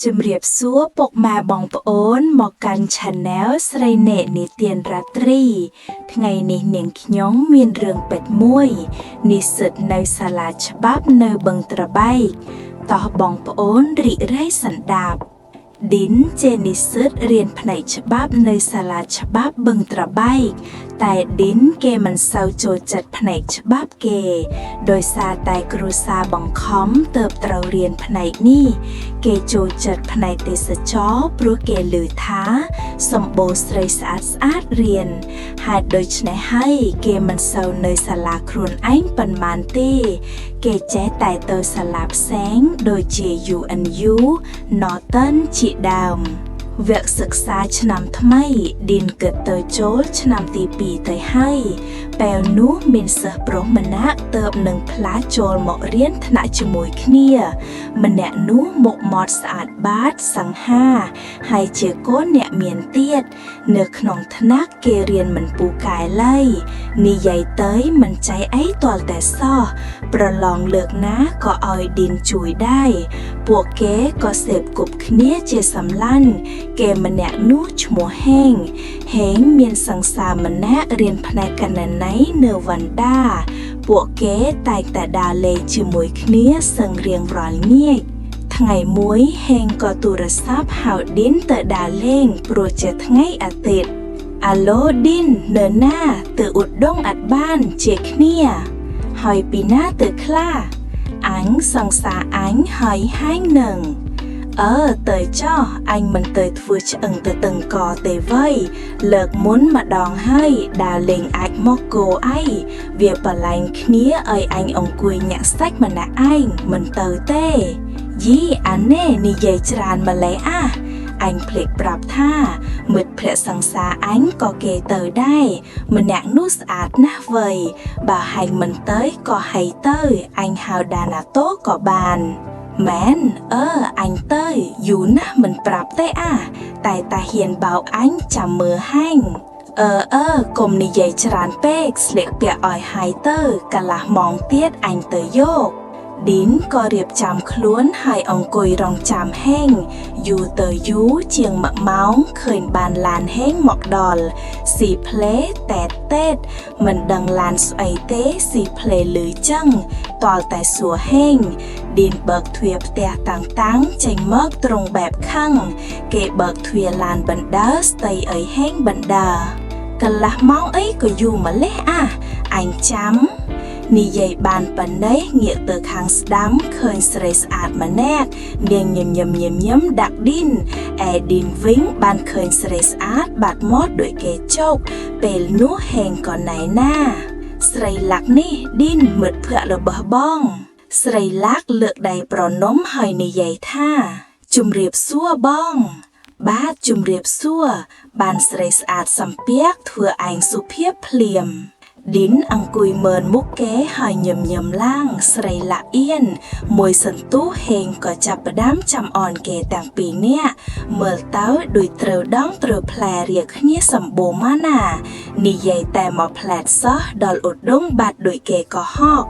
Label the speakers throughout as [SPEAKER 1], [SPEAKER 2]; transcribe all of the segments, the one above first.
[SPEAKER 1] ជំរាបសួរពុកម៉ែបងប្អូនមកកាន់ Channel ស្រីនេនិទានរាត្រី ថ្ងៃនេះនាងខ្ញុំមានរឿងពេចមួយ និស្សិតនៅសាលាច្បាប់នៅបឹងត្របែកតោះបងប្អូនរីករាយសន្តាប់ឌិនជានិស្សិតរៀនផ្នែកច្បាប់នៅសាលាច្បាប់បឹងត្របែកតែឌិនគេមិនសូវចូលចិត្តផ្នែកច្បាប់គេ ដោយសារតែគ្រួសារបង្ខំទើបត្រូវរៀនផ្នែកនេះ គេចូលចិត្តផ្នែកទេសចរណ៍ព្រោះគេឮថាសម្បូរស្រីស្អាតស្អាតរៀនហេតុដូច្នេះហើយគេមិនសូវនៅសាលាខ្លួនឯងប៉ុន្មានទេ គេចេះតែទៅសាលាផ្សេងដូចជា UNU Norton ជាដើម វគ្គសិក្សាឆ្នាំថ្មីឌីនគិតទៅចូលឆ្នាំទី2ទៅហើយពេលនោះមានសិស្សប្រុសម្នាក់ទៅនឹងផ្លាស់ចូលមករៀនថ្នាក់ជាមួយគ្នា ម្នាក់នោះមុខមាត់ស្អាតបាតសង្ហាហើយជាកូនអ្នកមានទៀតនៅក្នុងថ្នាក់គេរៀនមិនពូកែឡើយនិយាយទៅមិនចៃអីទាល់តែសោះប្រឡងលើកណាក៏ឲ្យឌីនជួយដែរពួកគេក៏សេពគប់គ្នាជាសម្លាញ់គេម្នាក់នោះឈ្មោះហេងហេងមានសង្សារម្នាក់រៀនផ្នែកគណនេយ្យនៅវណ្ណដា ពួកគេតែងតែដើរលេងជាមួយគ្នាសឹងរៀងរាល់ងាកថ្ងៃមួយហេងក៏ទូរស័ព្ទហៅឌីនទៅដើរលេងព្រោះជាថ្ងៃអាទិត្យអាឡូឌីននៅណាទៅឧដុង្គអត់បានជាគ្នា ហើយពីណាទៅខ្លះអញសង្សារអញហើយហែងនឹងអឺទៅចោះអញមិនទៅធ្វើឆ្អឹងទៅតឹងកទេវៃលើកមុនម្ដងហើយដើរលេងអាចមកគោអីវាបលែងគ្នាឲ្យអញអង្គុយញាក់សាច់ម្នាក់ឯងមិនទៅទេយីអានេះនិយាយច្រើនម្លេះអាអញភ្លេចប្រាប់ថាមិត្តភក្តិសង្សារអញក៏គេទៅដែរម្នាក់នោះស្អាតណាស់វៃបើហែងមិនទៅក៏ហៃទៅអញហៅដាណាតូក៏បានមែនអឺអញទៅយូរណាស់មិនប្រាប់ទេអាតែតាហ៊ានបោកអញចាំមើលហែងអឺអឺកុំនិយាយច្រើនពេកស្លៀកពាក់ឲ្យហើយទៅកន្លះម៉ោងទៀតអញទៅយកឌីនក៏រៀបចំខ្លួនហើយអង្គុយរងចាំហេងយូរទៅយូរជាងមួយម៉ោងឃើញបានឡានហេងមកដល់ស៊ីផ្លេតែតតេតមិនដឹងឡានស្អីទេស៊ីផ្លេលឺចឹងតល់តែសួរហេងឌីនបើកទ្វារផ្ទះតាំងតាំងចេញមកត្រង់បែបខឹងគេបើកទ្វារឡានបណ្ដើស្តីអីហេងបណ្ដើកន្លះម៉ោងអីក៏យូរម្លេះអាអញចាំនិយាយបានប៉ុណ្ណេះងាកទៅខាងស្ដាំឃើញស្រីស្អាតម្នាក់នាងញញឹមញញឹមដាក់ឌីនឯឌីនវិញបានឃើញស្រីស្អាតបាត់មាត់ដូចគេចោកពេលនោះហេងក៏ណៃណា ស្រីឡាក់នេះឌីនមិត្តភក្តិរបស់បង ស្រីឡាក់លើកដៃប្រនំហើយនិយាយថាជំរាបសួរបង បាទជំរាបសួរបានស្រីស្អាតសំពាកធ្វើឯងសុភាពភ្លាមឌីនអង្គុយមើលមុខគេហើយញឹមញឹមឡើងស្រីឡាក់អៀនមួយសន្ទុះហេងក៏ចាប់ផ្ដើមចាំអនគេទាំងពីរនាក់មើលទៅដូចត្រូវដងត្រូវផ្លែរៀកគ្នាសម្បូរម៉ាណានិយាយតែមកផ្លែតសោះដល់ឧដុង្គបាត់ដូចគេក៏ហក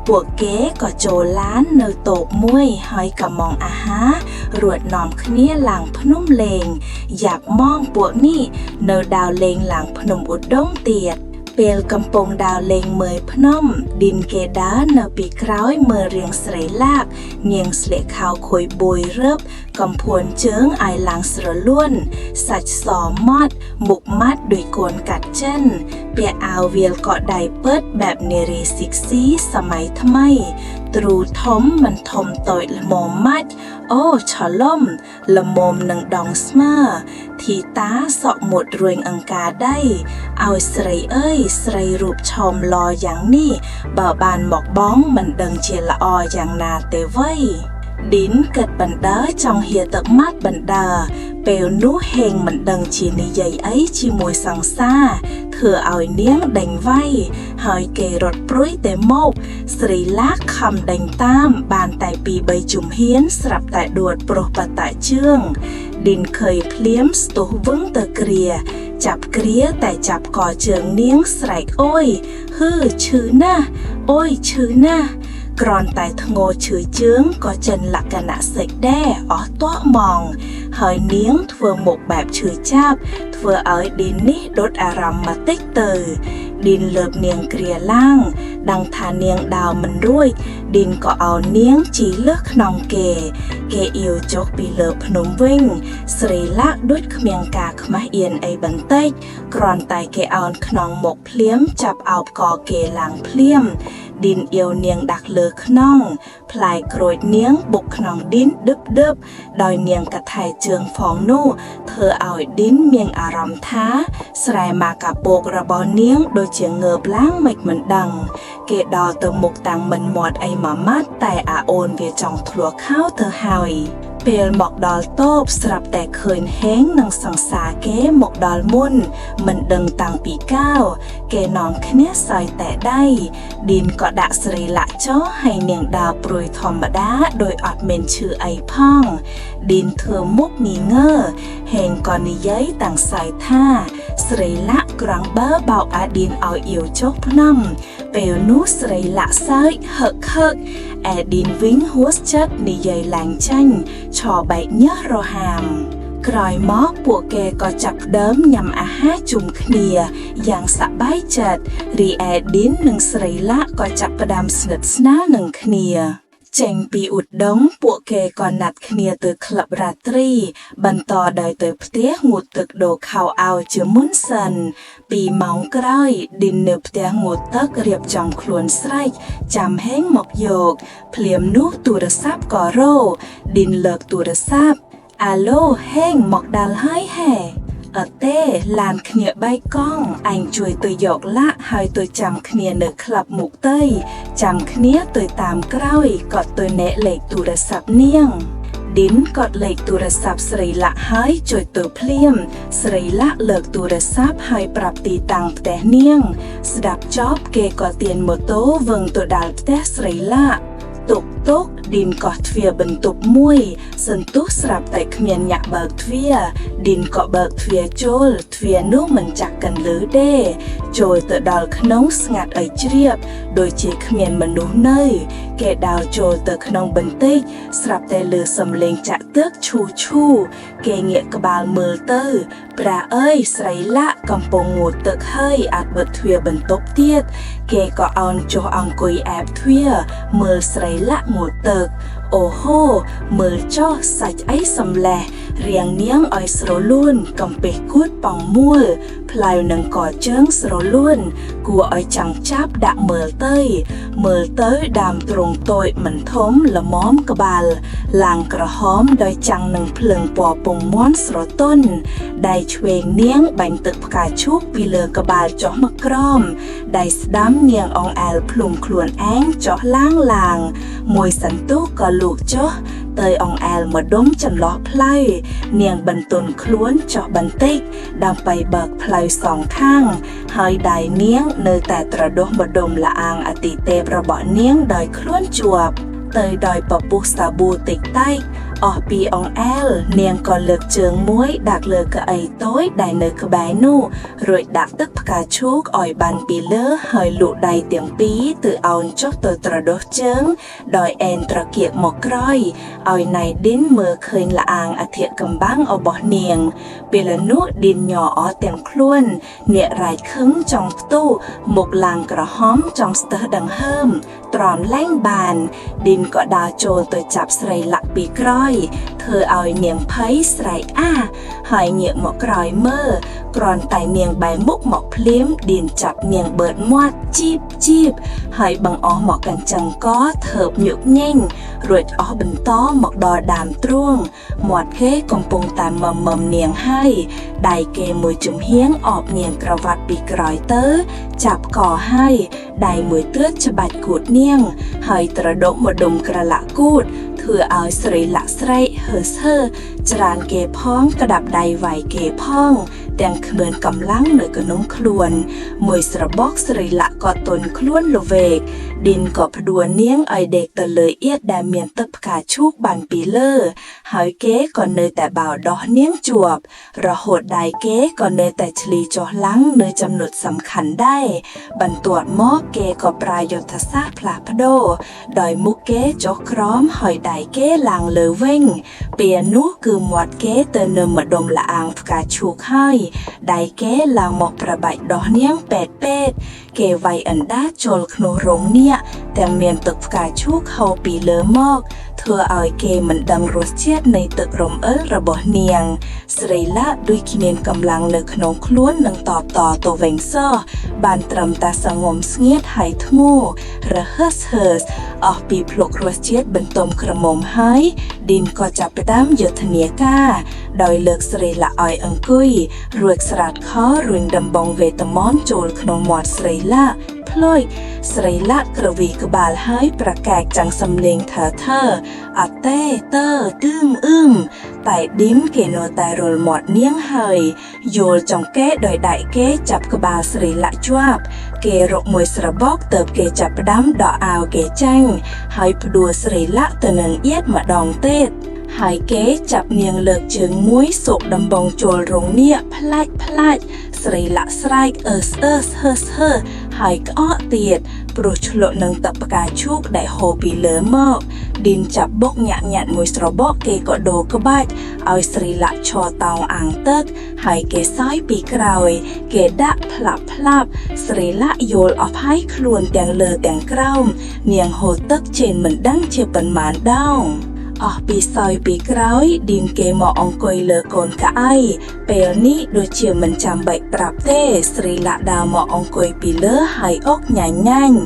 [SPEAKER 1] ពួកគេក៏ចូលឡាននៅតូបមួយហើយក៏មងអាហាររួចនាំគ្នាឡើងភ្នំលេងយ៉ាប់ម៉ងពួកនេះនៅដើរលេងឡើងភ្នំឧដុង្គទៀតពេលកំពុងដើរលេងមើលភ្នំឌីនគេដើរនៅពីក្រោយមើលរៀងស្រីឡាកនាងស្លៀកខោខុយបួយរឹបកំភួនជើងឲ្យឡើងស្រលួនសាច់សម៉ត់មុខម៉ាត់ដូចកូនកាត់ចិនពាក់អាវវាលកដៃពិតបែបនារីស៊ីកស៊ីសម័យថ្មីទ្រូធំមិនធំតូចល្មមម៉ាច់អូឆលំល្មមនឹងដងស្មើធីតាសក់មុតរួញអង្ការដៃឲ្យស្រីអើយស្រីរូបឆោមឡយ៉ាងនេះបើបានមកបងមិនដឹងជាល្អយ៉ាងណាទេវៃឌីនគិតបណ្ដើចង់ហៀទឹកម៉ាត់បណ្ដើពេលនោះហេងមិនដឹងជានិយាយអីជាមួយសង្សារធ្វើឲ្យនាងដេញវាយហើយគេរត់ព្រួយតែមកស្រីឡាខំដេញតាមបានតែពីរបីជំហានស្រាប់តែដួលប្រុសបតជើងឌីនឃើញភ្លាមស្ទុះវឹងទៅគ្រាចាប់គ្រាតែចាប់កជើងនាងស្រែកអូយហឺឈឺណាស់អូយឈឺណាស់ គ្រាន់តែធ្ងរឈឺជើងក៏ចិនលក្ខណៈសិចដែរអស់តក់ម៉ងហើយនាងធ្វើមុខបែបឈឺចាប់ធ្វើឲ្យឌីននេះដុតអារម្មណ៍មកតិចទៅឌីនលើបនាងគ្រាឡើងដឹងថានាងដើរមិនរួចឌីនក៏ឲ្យនាងជីលើសក្នុងគេ គេអៀវចុះពីលើភ្នំវិញស្រីឡាក់ដូចគ្មានការខ្មាស់អៀនអីបន្តិចគ្រាន់តែគេអោនខ្នងមកភ្លាមចាប់អោបកគេឡើងភ្លាមឌីនអៀវនាងដាក់លើខ្នងផ្លែក្រូចនាងបុកខ្នងឌីនដឹបដឹបដោយនាងកថៃជើងហ្វងនោះធ្វើឲ្យឌីនមានអារម្មណ៍ថាស្រែម៉ាកាពករបស់នាងដូចជាងើបឡើងមិនមិនដឹង គេដល់ទៅមុខតាំងមិនមាត់អីមួយម៉ាត់តែអាអូនវាចង់ធ្លាក់ខោទៅហើយពេលមកដល់តូបស្រាប់តែឃើញហេងនិងសង្សារគេមកដល់មុនមិនដឹងតាំងពីកៅគេនាំគ្នាសើយតែដៃឌីនក៏ដាក់ស្រីលាក់ចោលឲ្យនាងដើរព្រួយធម្មតាដោយអត់មានឈឺអីផងឌីនធ្វើមុខងីងើហេងក៏និយាយតាំងសើយថាស្រីលាក់ក្រងបើបោកអាឌីនឲ្យអៀវចុះភ្នំពេលនោះស្រីលាក់សើចហឹកហឹកអេឌីនវិញហួសចិត្តនិយាយឡើងចាញ់ឆបែកញើសរហាមក្រោយមកពួកគេក៏ចាប់ផ្ដើមញ៉ាំអាហារជុំគ្នាយ៉ាងសប្បាយចិត្តរីឯឌីននិងស្រីឡាក់ក៏ចាប់ផ្ដើមស្និទ្ធស្នាលនឹងគ្នាចេញពីឧដុង្គពួកគេក៏ណាត់គ្នាទៅក្លឹបរាត្រីបន្តដោយទៅផ្ទះងូតទឹកដូរខោអាវជាមុនសិន2ម៉ោងក្រោយឌីននៅផ្ទះងូតទឹករៀបចំខ្លួនស្រេចចាំហេងមកយកភ្លាមនោះទូរស័ព្ទក៏រោឌីនលើកទូរស័ព្ទអាឡូហេងមកដល់ហើយហេអត់ទេឡានគ្នាបែកកង់អញជួយទៅយកឡាក់ហើយទៅចាំគ្នានៅក្លឹបមុខទៅចាំគ្នាទៅតាមក្រោយក៏ទៅណែលេខទូរស័ព្ទនាងឌីនកត់លេខទូរស័ព្ទស្រីឡាក់ហើយជួយទៅភ្លាមស្រីឡាក់លើកទូរស័ព្ទហើយប្រាប់ទីតាំងផ្ទះនាងស្ដាប់ចប់គេក៏ទានម៉ូតូវឹងទៅដល់ផ្ទះស្រីឡាក់ទុកទុកឌីនកោះទ្វារបន្ទប់មួយសន្ទុះស្រាប់តែគ្មានញាក់បើកទ្វារឌីនក៏បើកទ្វារចូលទ្វារនោះមិនចាក់កន្លឺទេចូលទៅដល់ក្នុងស្ងាត់ឲ្យជ្រាបដូចជាគ្មានមនុស្សនៅគេដើរចូលទៅក្នុងបន្តិចស្រាប់តែលើសំឡេងចាក់ទឹកឈូឈូគេងាកក្បាលមើលទៅប្រាអើយស្រីឡាក់កំពុងងូតទឹកហើយអាចបិទទ្វារបន្ទប់ទៀតគេក៏អោនចុះអង្គុយអែបទ្វារមើលស្រីឡាក់ងូតទឹកអូហូមើលចុះសាច់អីសំលេះរាងនាងឲ្យស្រលួនកំពេះគួតប៉ងមួលផ្លាវនឹងកជើងស្រលួនគួរឲ្យចង់ចាប់ដាក់មើលទៅមើលទៅដើមទ្រង់តូចមិនធំល្មមក្បាលឡើងក្រហមដោយចាំងនឹងភ្លើងពណ៌ពងមាន់ស្រទន់ដៃឆ្វេងនាងបាញ់ទឹកផ្កាឈូកពីលើក្បាលចុះមកក្រោមដៃស្ដាំនាងអង្អែលភ្លុំខ្លួនឯងចុះឡើងឡើងមួយសន្ទុះក៏លូកចុះទៅអង្អែលម្ដុំចន្លោះផ្លូវនាងបន្ទន់ខ្លួនចុះបន្តិចដើម្បីបើកផ្លូវសងខាងហើយដៃនាងនៅតែត្រដុសម្ដុំលាអាងអតិទេពរបស់នាងដោយខ្លួនជាប់ទៅដោយពពុះសាប៊ូតិចតិចអស់ពីអង្អែលនាងក៏លើកជើងមួយដាក់លើកៅអីតូចដែលនៅក្បែរនោះរួចដាក់ទឹកផ្កាឈូកឲ្យបានពីលើហើយលូកដៃទាំងពីរទៅអោនចុះទៅត្រដុសជើងដោយអែនត្រកៀកមកក្រោយឲ្យណៃឌីនមើលឃើញលាអាងអធិកំបាំងរបស់នាងពេលនោះឌីនញ័រអស់ទាំងខ្លួនអ្នករ៉ៃខឹងចង់ផ្ទុះមុខឡើងក្រហមចង់ស្ទើដង្ហើមទ្រាំលែងបានឌីនក៏ដើរចូលទៅចាប់ស្រីលាក់ពីក្រោយធ្វើឲ្យនាងភ័យស្រែកអាហើយងាកមកក្រោយមើលគ្រាន់តែនាងបែរមុខមកភ្លាមឌីនចាប់នាងបឺតមាត់ជីបជីបហើយបង្អស់មកកញ្ចឹងកធើបញុកញែងរួចអស់បន្តមកដល់ដើមទ្រូងមាត់គេកំពុងតែមមមនាងហើយដៃគេមួយជំហៀងអបនាងក្រវ៉ាត់ពីក្រោយទៅចាប់កហើយដៃមួយទៀតច្បាច់គូតនាងហើយត្រដុកម្ដុំក្រឡាក់គូតធ្វើឲ្យស្រីលាក់ស្រែក ហើសហឺច្រានគេផងក្តាប់ដៃវាយគេផង ទាំងគ្មានកម្លាំងនៅក្នុងខ្លួន មួយស្របកស្រីលាក់ក៏ទន់ខ្លួនលវេកឌីនក៏ផ្ដួលនាងឲ្យដេកទៅលើអៀតដែលមានទឹកផ្កាឈូកបានពីលើ ហើយគេក៏នៅតែបោដោះនាងជាប់ រហូតដៃគេក៏នៅតែឆ្លីចុះឡើងនៅចំណុចសំខាន់ដែរបន្ទាប់មកគេក៏ប្រើយុទ្ធសាស្ត្រផ្លាស់ប្ដូរដោយមុខគេចុះក្រោមហើយដៃគេឡើងលើវិញពេលនោះគឺមាត់គេទៅនៅម្ដុំល្អាងផ្កាឈូកហើយដៃគេឡើងមកប្របាច់ដោះនាងពេតពេតគេវាយអណ្ដាតចូលក្នុងរោងនាគទាំងមានទឹកផ្កាឈូកហូរពីលើមកធ្វើឲ្យគេមិនដឹងរសជាតិនៃទឹករំអិលរបស់នាង ស្រីឡាដូចគ្មានកម្លាំងនៅក្នុងខ្លួននឹងតបតទៅវិញសោះបានត្រឹមតែសងំស្ងៀតហើយធ្មូរហឹសហឺសអស់ពីភ្លុករសជាតិបន្ទុំក្រមុំហើយឌីនក៏ចាប់ផ្ដើមយុទ្ធនាការដោយលើកស្រីឡាឲ្យអង្គុយរួចស្រាតខរុញដំបងវេទមន្តចូលក្នុងមាត់ស្រីឡាភ្លុយស្រីឡាក្រវីក្បាលហើយប្រកែកចាំងសំលេងថើថើអត់ទេតើទឹមអឹមតែឌីមគេនៅតែរលមាត់នាងហើយយល់ចង្កេះដោយដៃគេចាប់ក្បាលស្រីឡាក់ជាប់គេរកមួយស្របកទៅគេចាប់ផ្ដើមដកអាវគេចាញ់ហើយផ្ដួលស្រីឡាក់ទៅនឹងអៀតម្ដងទៀតហើយគេចាប់នាងលើកជើងមួយសូកដំបងចូលរោងនាគផ្លាច់ផ្លាច់ស្រីឡាក់ស្រែកអឺសអឺសហឺសហឺហើយក្អកទៀតព្រោះឆ្លក់នឹងទឹកផ្កាឈូកដែលហូរពីលើមកឌីនចាប់បុកញាក់ញាក់មួយស្របកគេក៏ដូរក្បាច់ឲ្យស្រីឡាក់ឈរតោងអាងទឹកហើយគេសោយពីក្រោយគេដាក់ផ្លាប់ផ្លាប់ស្រីឡាក់យល់អភ័យខ្លួនទាំងលើទាំងក្រោមនាងហូរទឹកចេញមិនដឹងជាប៉ុន្មានដងអស់ពីសោយពីក្រោយឌីនគេមកអង្គុយលើកូនកៅអីពេលនេះដូចជាមិនចាំបាច់ប្រាប់ទេស្រីឡាក់ដើរមកអង្គុយពីលើហើយអុកញ៉ាញ់ញ៉ាញ់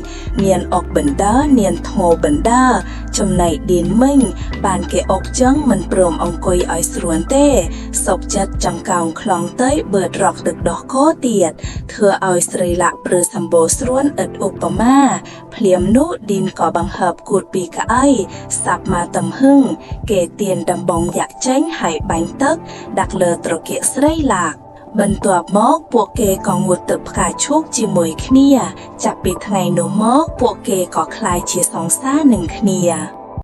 [SPEAKER 1] នាងអុកបណ្ដើនាងធ្ងោបណ្ដើចំណែកឌីនមិញបានគេអុកចឹងមិនព្រមអង្គុយឲ្យស្រួលទេសុកចិត្តចង្កោងខ្លងទៅបឺតរកទឹកដោះគោទៀតធ្វើឲ្យស្រីឡាក់ព្រឺសម្បូរស្រួនឥតឧបមាភ្លាមនោះឌីនក៏បង្ហើបគួតពីកៅអីសាប់មកទំហឹងគេទានដំបងយ៉ាក់ចេញហើយបាញ់ទឹកដាក់លើត្រគាកស្រីឡាក់បន្ទាប់មកពួកគេក៏ងូតទឹកផ្កាឈូកជាមួយគ្នា ចាប់ពីថ្ងៃនោះមកពួកគេក៏ក្លាយជាសង្សារនឹងគ្នា។